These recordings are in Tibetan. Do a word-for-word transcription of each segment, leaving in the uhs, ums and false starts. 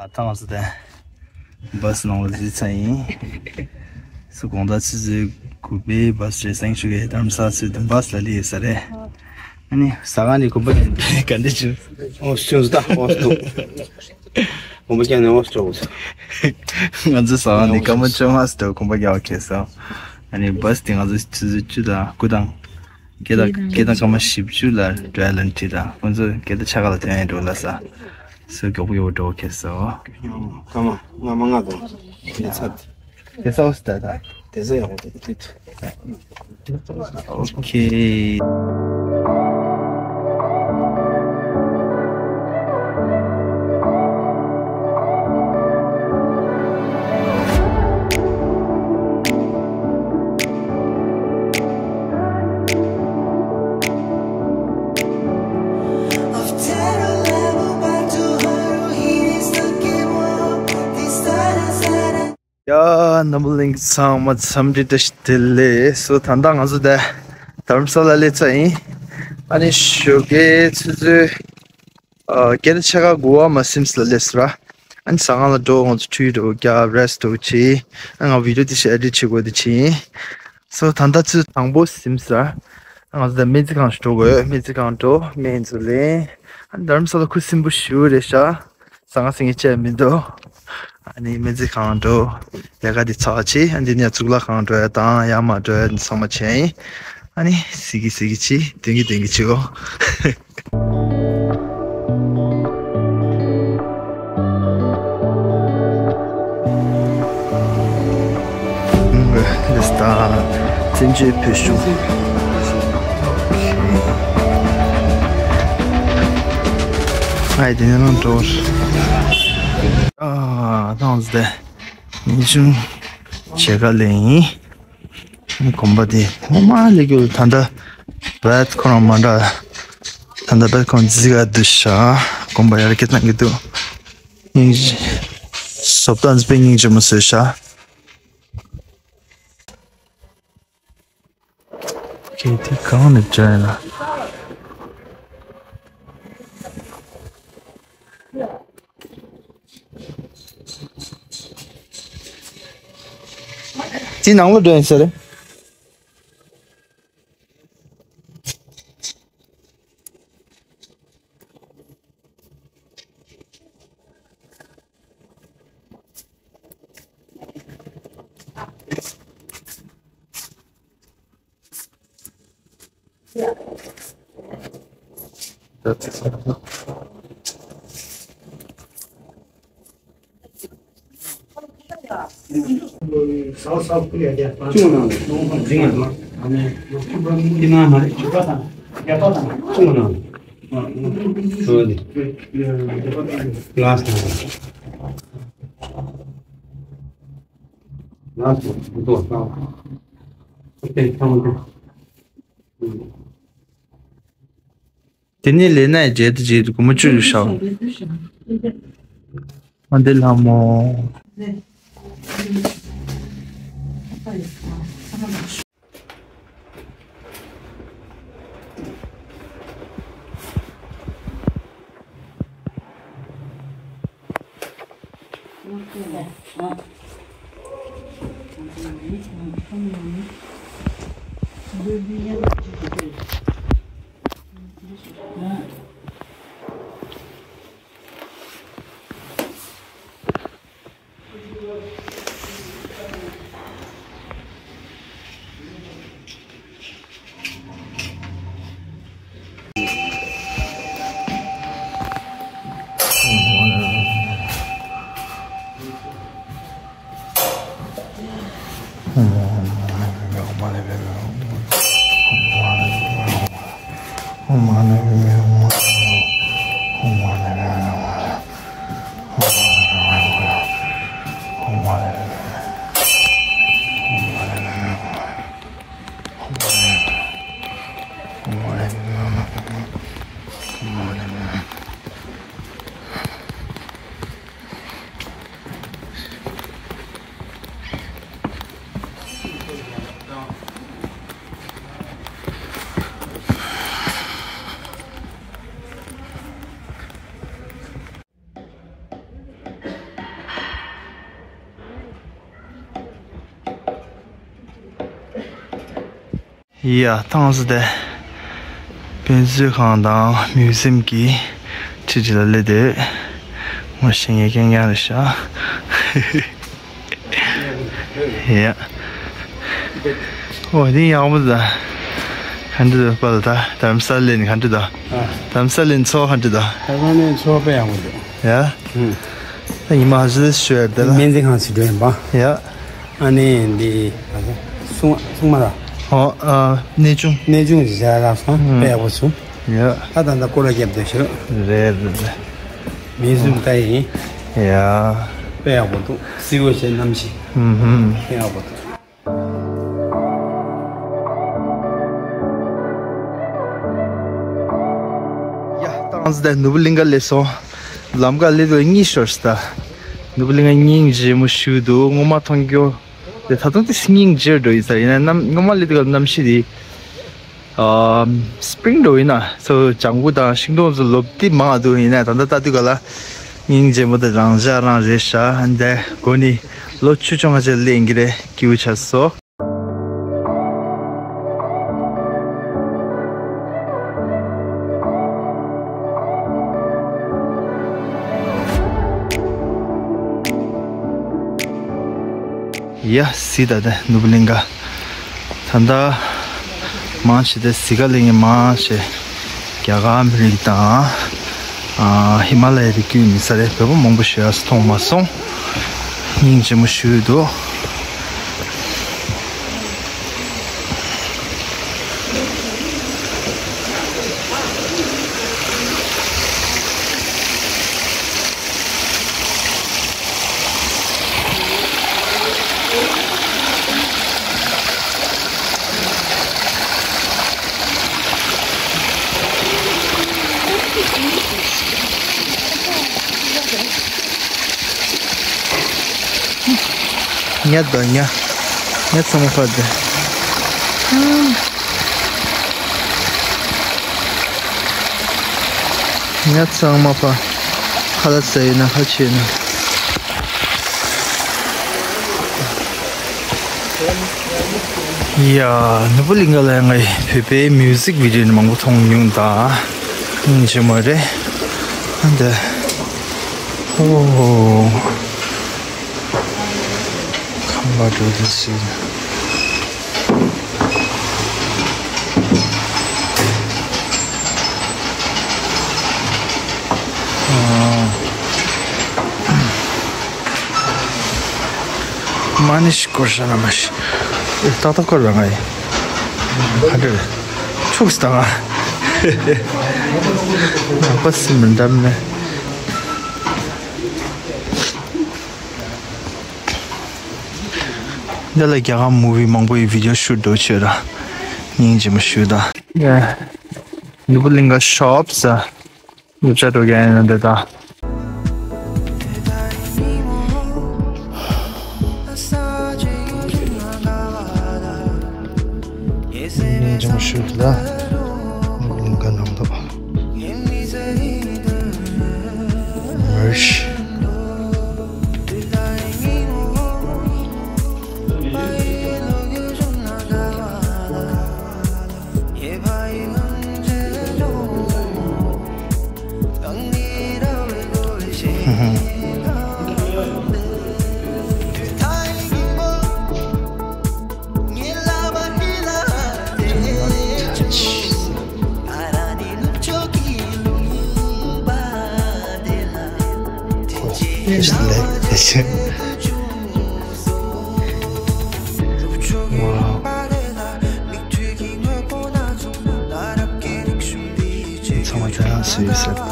ད་ང་ཚོ་དེ་བཱས་ནང་ལ་འཛུལ་ཚར་ཡིན། སུ་དགོང་དག་ཆུ་ཚོད་དགུ་པའི་བཱས་རེད། སང་ཞོགས་ཀའི་རྡ་རམ་ས་ལ་ཚུར་དུ་བཱས་ལ་སླེབས་ཡོད་ས་རེད། ཨ་ནི་ཟ་ཁང་ནས་གོམ་པ་རྒྱག་ག་འདྲ་བྱུང་། ཨོ་སྐྱོ་ཟ་ད་ཨོ་སྟོ། གོམ་པ་རྒྱག་ནས་ཨོ་སྐྱོ་བོ། ང་ཚོ་ཟ་ཁང་ནས་སྐར་མ་བཅོ་ལྔ་ཙམ་གོམ་པ་རྒྱག་པ་ཁེལ་སོང་། ཨ་ནི་བཱས་དེ་ང་ཚོ་ཆུ་ཚོད་བཅུ་དང་དགུ་དང་། སྐད་དང་སྐད་དང་སྐར་མ་བཞི་བཅུ་ལ་འགྲོ་ཡ་ལན་ཁྲིད་དང་། ཁོང་ཚོ་སྐད་དང་ཆ་ག་ལ་ཐོན་ཡ་འགྲོ་ལ་ས། སུ་མགྱོགས་པོ་མགྱོགས་པོ་འགྲོ་ཁེལ་སོང་། སྐར་མ་སྐར་མ་ལྔ་དང་དེ་ཚར། དེ་ས་འོ་སི་ད་ད། དེ་ས་ཡག་པོ་དེ་ཁྲིད། ཨོ་ཁེ། ཡ། རྣམ་པ་ལྷན་རྒྱས་ཚང་མ་འཚམས་འདྲི་བཀྲ་ཤིས་བདེ་ལེགས། སོ་ད་ལྟ་ང་ཚོ་དེ་རྡ་རམ་ས་ལ་སླེབས་ཚར་ཡིན། ཨ་ནི་ཞོགས་ཀའི་ཆུ་ཚོད་ཨ་བརྒྱད་དང་ཕྱེད་ཀ་དགུ་པ་མ་ཟིན་ཙམ་ལ་སླེབས་སོང་ར། ཨ་ནི་ཟ་ཁང་ལ་འགྲོ། ང་ཚོ་ཁྲུས་འགྲོ་རྒྱབ་རེ་སི་ཊི་འགྲོ་བྱེད། ཨ་ང་བི་ཌི་ཡོ་དེ་ཞིག་ཨེ་ཌིཊ་བྱེད་དགོས་དེ་བྱེད་ཡིན། སོ་ད་ལྟ་ཆུ་ཚོད་དང་པོ་ཟིན་ཙམ་ར། ཨ་ང་ཚོ་དེ་སྨན་རྩིས་ཁང་ཞིག་འགྲོ་དགོས། སྨན་རྩིས་ཁང་འགྲོ་སྨན་ཚུར་ལེན། ཨ་ནི་རྡ་རམ་ས་ལ་ཁུ་སིམ་པོ་ཞེ་པོ་རེད་ཤག་ཟ་ཁང་ཟིན་གྱི་བྱས་མི་འདུག་ཨ་ནི་སྨན་རྩིས་ཁང་འགྲོ། ལས་ཀ་འདི་ཚར་བ་བྱེད། ཨ་འདི་ནས་གཙུག་ལག་ཁང་འགྲོ་ཡ་དང་ཡར་མར་འགྲོ་ཡ་འདི་ཚང་མ་བྱས་ཡིན། ཨ་ནི་ཟིག་གི་ཟིག་གི་བྱེད། དོན་གྱི་དོན་གྱི་བྱེད་གོ། ལིས་ད་བཙན་བྱོལ་བོད་གཞུང་། ཨའི་དེ་ནས་ནང་འགྲོ། ཨ་ཐང་ཟེ་ཉིན་ཆུང་བྱེད་ག་ལེན་ཡིན། གོམ་པ་དེ་ངོ་མ་ལས་རྒྱུ་ད་ལྟ་བད་ཁོ་རང་མ་འདྲ། ད་ལྟ་བད་ཁོ་རང་འཛི་ག་འདུག་ཤག་གོམ་པ་ཡར་སྐྱེད་བཏང་གི་འདུག་སྙིང་རྗེ། བཟོ་ལྟ་འཛི་པའི་སྙིང་རྗེ་མོ་བཟོས་ཤག་ཁྱེད་དེ་གང་ནས་བྲལ་ན། དེ་ནང་ལ་འགྲོ་ཡིན་ཟེར། དེ་ནས་ལས་ན་རྗེས་དུ་རྗེས་དུ་གོ་མ་བཅུ་རུ་ཤའོ། ཨ་འདི་ལྷ་མོ། ཡ། ཐང་སི་དེ་དཔེ་མཛོད་ཁང་དང་མིའུ་ཟིམ་གྱི་ཁྲི་ཁྲི་ལ་སླེབས་དེ། ངོ་ཤེས་ངེས་ཀྱང་ཡང་རེད་ཤག་ཡ། ཨོ་དེ་ཡག་པོ་ད། ག་འདྲ་འདུག་པཱ་ལགས། ད་རྡ་རམ་ས་ལ་ལ་ནི་ག་འདྲ་འདུག་ཨ། རྡ་རམ་ས་ལ་ལ་ནི་ཚོར་བ་ག་འདྲ་འདུག་ད་ལྟ་ནས་ཚོར་བ་དཔེ་ཡག་པོ་འདུག་ཡ། ཨུམ། ད་ཉི་མ་ཧ་ཟི་ཤོད་དེ་ལ། སྨན་རྩིས་ཁང་ཞིག་འགྲོ་ཡིན་པ། ཡ། ཨ་ནི་འདི་སྲུང་སྲུང་མ་ལ། ཨོ་ཨ། གནས་ཆུང་། གནས་ཆུང་ཞིག་བྱ་ལ་སོང་། ཨུམ། དཔེ་ཡག་པོ་བྱུང་། ཡ། ད་ད་ལྟ་སྐོར་ར་བརྒྱབ་བསྡད་ཤག་རེད་རེད་རེད། མིའུ་ཟིམ་ལྟ་ཡིན། ཡ། དཔེ་ཡག་པོ་འདུག་སི་ཝོ་ཆེ་གནམ་གཤིས། ཨུམ་ཧུམ། དཔེ་ཡག་པོ་འདུག་ཡ། ཏང་སི་དེ་ནོར་བུ་གླིང་ག་སླེབས་སོང་། ལམ་ཁ་སླེབས་དུས་གཉིད་ཤོར་སོང་ད། ནོར་བུ་གླིང་ག་སྙིང་རྗེ་མོ་ཞེ་པོ་འདུག་སྔོན་མ་མཐོང་རྒྱུ་དེ་ད་དུང་དེ་སྙིང་རྗེ་འགྲོ་ཡིན་ས་རེད། ཡིན་ན་གནམ་སྔོན་མ་སླེབས་དུས་སྐབས་གནམ་གཤིས་དེ། ཨ། སྤྲིན་འདྲ་ཡིན་ན་སོ། ལྗང་གུ་དང་ཤིང་སྡོང་ཚོ་ལོབས་ཏེ་མང་འདུག་ཡིན་ན་ད་ལྟ་ལྟ་དུས་ག་ལ་སྙིང་རྗེ་མོ་དང་རང་འཇགས་རང་རེད་ཤག་འདི་སྒོ་ནས་ལོ་ཆུ་ཆུང་ང་ཅག་ལེན་གྱི་རེད། སྐྱིད་པོ་ཆགས་སོང་། ཡ། སི་ད་ད་ནོར་བུ་གླིང་ག་ད་ལྟ་མང་ཆེ་དེ་སི་ག་གླིང་གི་མང་ཆེ་རྒྱ་གར་མི་རིགས་དང་། ཨ། ཧི་མ་ལ་ཡའི་རི་རྒྱུད་ཡིན་ས་རེད། བོད་པ་མང་པོ་ཞེ་དྲག་མཐོང་མ་སོང་། སྙིང་རྗེ་མོ་ཞེ་པོ་འདུག་ཉ་དང་ཉ། ཉ་ཚང་མ་ཕར་དེ། ཉ་ཚང་མ་ཕར། ཁ་ལག་ཟ་ཡོད་ན་ཁ་ཆེ་ན། ཡ། ནོར་བུ་གླིང་ག་ལ་ངའི་བོད་པའི་མིའུ་ཟིག་བི་ཌིའོ་ནི་མང་པོ་མཐོང་མྱོང་ད། སྙིང་རྗེ་མོ་རེད། ཨ་འདི། ཨོ། ཁང་པ་འགྲོ་དུས་སུ། ཨ། མ་ཎི་ཞིག་སྐོར་ཤ་ན་མ་ཤི། ཨེ། ཏག་ཏག་སྐོར་བ་ང་ཡི། ཧ་འདྲ་རེད། ཕྱུགས་སྟངས་ང་། ནག་པ་སི་མི་འདམ་ནས། འདི་ལ་རྒྱ་གར་མུ་བི་མང་པོ་ཡི་བི་ཌིའོ་ཤུཊ་འགྲོ་ཆོད་ར། སྙིང་རྗེ་མོ་ཞུ་ད། ཡ། ནོར་བུ་གླིང་ག་ཤོབ་ས། སློབ་གྲྭ་འགྲོ་མཁན་ཡིན་ན་འདི་དང་། སྙིང་རྗེ་མོ་ཞུ་ད། ལུང་ག་ནང་དུ། Merge། Just like this. Wow. ཚང་མ་ད་རང་སུ་ཡོད་ཟེར་ད།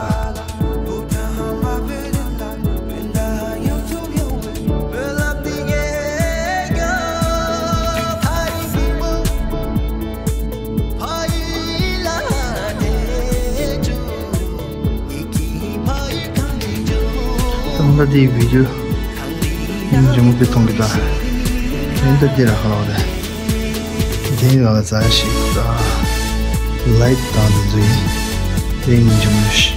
ད་ལྟ་དེའི་བི་ཌིའོ་སྙིང་རྗེ་མོ་དཔེ་མཐོང་གི་ད། ཡིན་ད་འདི་ར་ཧ་ལ་བ་རེད། དེའི་ནང་ལ་རྩ་ཞིག་ད། ལའིཀ་དང་འདི་ཚོ་ཡིན། དེ་སྙིང་རྗེ་མོ་ཞིག་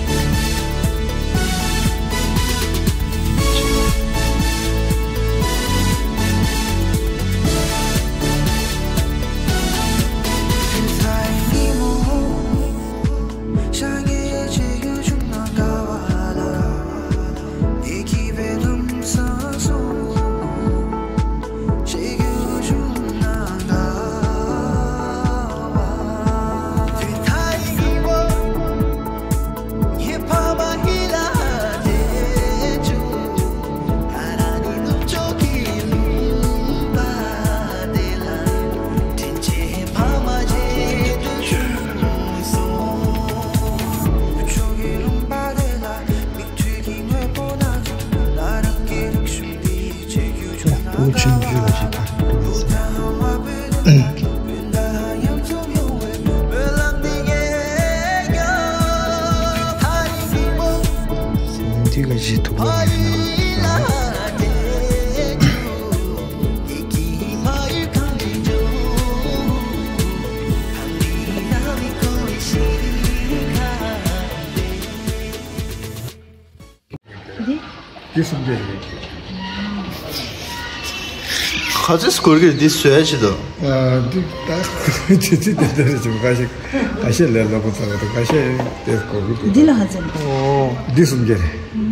འདི། འདི་སུམ་བརྒྱ་རེད། ག་ཚོད་སྐོར་གྱི་འདི་བཟོས་ཡ་ཆེད་དུ། ཨ། འདི་ད་ཆུ་ཚོད་དེ་འདྲ་རེད་ཅིག་ཁ་ཤས་ཁ་ཤས་ལས་སླ་པོ་ཚ་བ་དང་ཁ་ཤས་དེ་སྐོར་གྱི་འདུག་འདི་ལ་ཧ་ཅང་། ཨོ། འདི་སུམ་བརྒྱ་རེད། ཨུམ།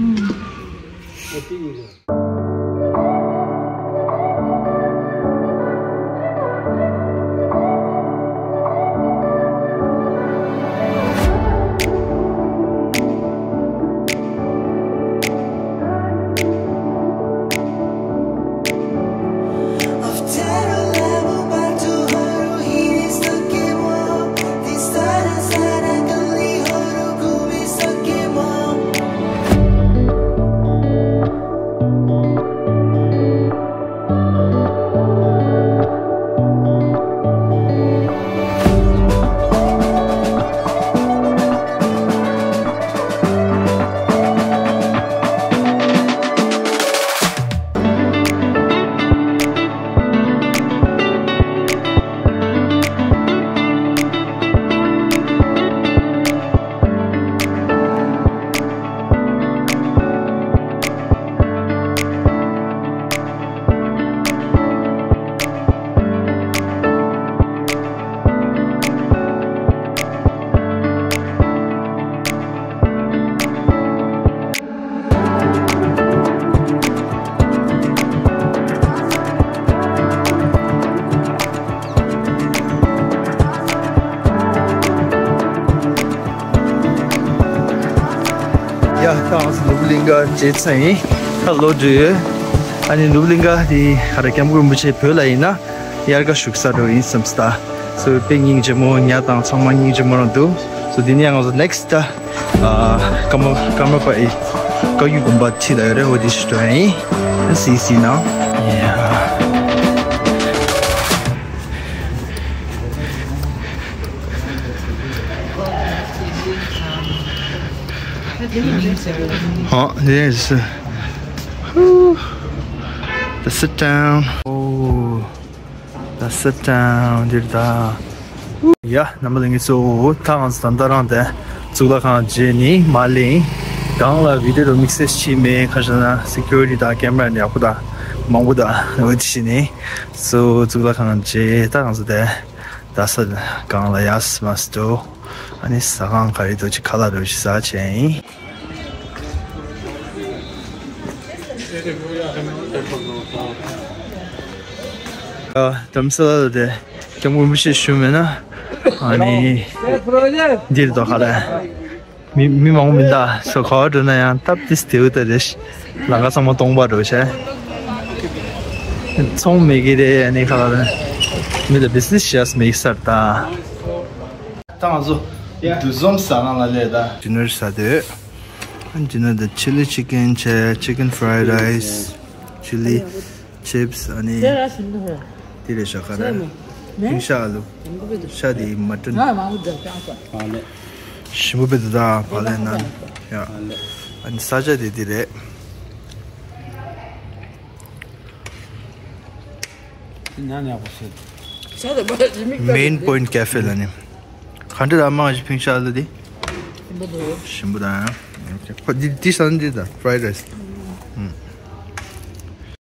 ཡ། ད་ང་ཚོ་ནོར་བུ་གླིང་ག་མཇལ་ཚར་ཡིན། ད་ལོག་འགྲོ་ཡོད། ཨ་ནི་ནོར་བུ་གླིང་ག་དེ་ག་རེ་སྐྱབས་མགོན་རིན་པོ་ཆེ་བོད་ལ་ཡིན་ན་དབྱར་ཁ་བཞུགས་ས་འདྲ་ཡིན་བསམ་སྟེ། སོ་དཔེ་སྙིང་རྗེ་མོ། ཉ་དང་ཚང་མ་སྙིང་རྗེ་མོ་རང་འདུག་སོ་དེ་ནས་ང་ཚོ་ནེག་སི་ཊི་ད། ཨ། ཀརྨ་ཀརྨ་པ་ཡི་བཀའ་བརྒྱུད་དགོན་པ་ཁྲིད་ལ་ཡོད་རེད། འོ་དེ་ཞིག་འགྲོ་ཡ་ཡིན། སི་སི་ན། ཨོ། There's, uh, the sit down. Oh, the sit down འདིར་ད། ཡ། རྣམ་པ་ལྷན་རྒྱས་ཚོ། ད་ང་ཚོ་ད་ལྟ་རང་དེ་གཙུག་ལག་ཁང་མཇལ་ནས་མར་ལེན། སྒང་ལ་བི་ཌི་ཡོ་དམིགས་བསལ་བྱས་མེད། ག་རེ་ཟེར་ན་སི་ཀུ་རི་ཊི་དང་ཀེམ་ར་ཡག་པོ་དང་མང་པོ་དང་འོ་དེ་བྱས་ནས། སོ་གཙུག་ལག་ཁང་མཇལ། ད་ང་ཚོ་དེ། ད་ས་སྒང་ལ་ཡར་མར་འགྲོ། ཨ་ནི་ཟ་ཁང་ག་རེ་འདུག་ཅིག་ཁ་ལག་འདྲ་ཞིག་ཟ་བྱས་ཡིན། ཨ། དྷ་རམ་ས་ལ་ལ་དེ་སྐྱབས་མགོན་རིན་པོ་ཆེ་བཞུགས་མེད་ན། ཨ་ནི་འདིར་དོ་ཁ་ལ། མི་མི་མང་པོ་མི་འདུག་སོ་ག་བ་འགྲོ་ན་ཡང་སྟབས་བདེ་སྟེ་འུ་ད་རེ་ཤི། ལམ་ཁ་ཚང་མ་སྟོང་པ་འགྲོ་བྱས། ཚོང་མེད་ཀི་རེད། ཨ་ནི་ཁ་ལ་མི་ལ་བི་ཛི་ནེ་སི་བྱས་མེད་ས་རེད་ད། ད་ང་ཚོ་འདུ་འཛོམས་ཟ་ཁང་ལ་སླེབས་ད། ཌི་ནར་ཟ་འདོད། ཌི་ནར་དེ་ཆི་ལི་ཅི་ཀན་བྱས། ཅི་ཀན་ཕ་རའེ་ཌ་རའེ་སི། ཆི་ལི། ཅིབ་སི། ཨ་ནི་དེ་རེད་ཤག་ག་རེ། ཕིང་ཤ་ཨ་ལུ། ཤ་དེ་མ་ཊན། ཞིམ་པོ་བེ་དུ་ད་བ་ལེ་ནན། ཡ། ཨ་ནི་ས་ཆ་དེ་དེ་རེད། མེན་པོ་ཡིན་ཊི་ཀེ་ཕེ་ལ་ནི། ག་འདྲ་ར་མ་ཞིག་ཕིང་ཤ་ཨ་ལུ་དེ། ཞིམ་པོ་ད། ཁོ་དེ་དེ་ས་འདི་ད་ཕ་རའེ་ཌ་རའེ་སི།